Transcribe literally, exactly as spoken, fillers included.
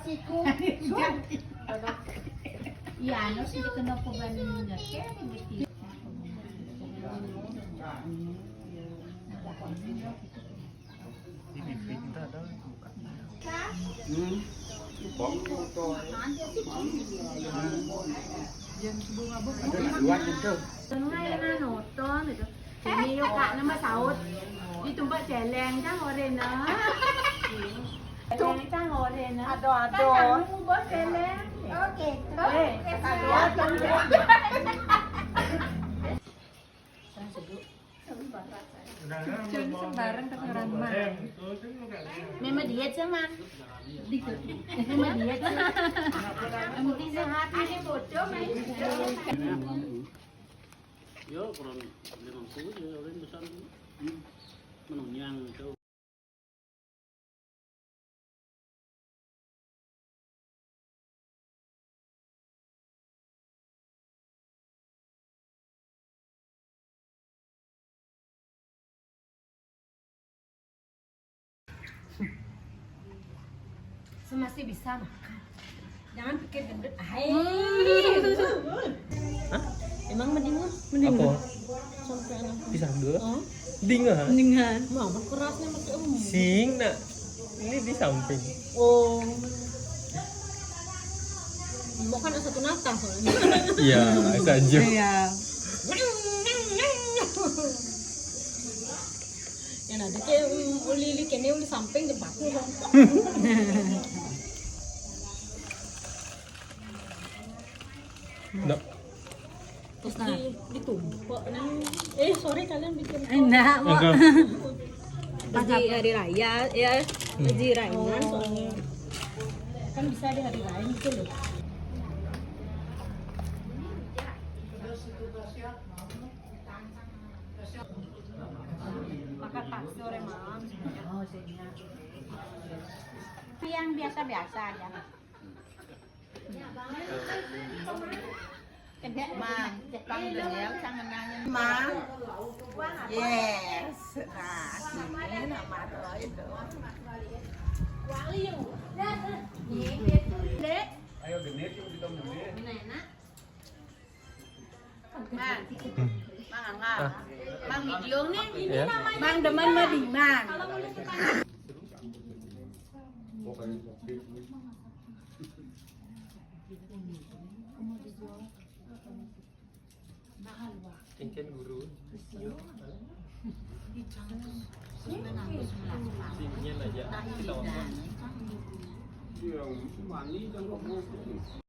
Siku. Iya, anu sih kenapa ban nyetir gitu. Hmm. Bang motor. Ada dua gitu. Tengah yang nonton gitu. Ini yuk Kak, nama saut. Di tempat celeng kan orena. Celeng kan orena. Aduh, aduh. Kan kamu bos celeng. Oke. Eh, aduh, aduh. Cuman sembarang keterangan. Memang diet sama. Memang diet. Yang penting sehat. Ada bodoh, main. Yo, kurang lima puluh ya, orang besar. Menonyang itu. Masih bisa makan. Jangan pikir gendut. Hai. Hah? Emang mending lah. Mending. Apa? Sampai anak. Bisa dulu. Oh. Dingin. Mendingan. Mau kerasnya masih um. Sing nak. Ini di samping. Oh. Mau kan satu nata soalnya. Iya, saja. Iya. Yang ada kayak um, uli-uli kene uli samping tempatnya. Enggak. Terus di, ditumpuk nang. Eh, sorry kalian bikin. Enggak, mau. Enggak. Pas di hari raya ya, hmm. Di Rainan soalnya. Kan bisa di hari raya gitu loh. Makan bakso re malam. Yang biasa-biasa aja. Cedek, Mang. Cek Mang Daniel, sang ngenangin. Mang. Yes. Nah, sini nama lo itu. Dek. Ayo genit, yuk, kita mulai. Ini enak. Mang. Mang Angga. Ah. Mang video nih, ini ya. Namanya. Mang demen mah di Mang. Kalau mau liputan. Cincin guru. Sini aja. Kita ngomong. Iya, manis, jangan ngomong.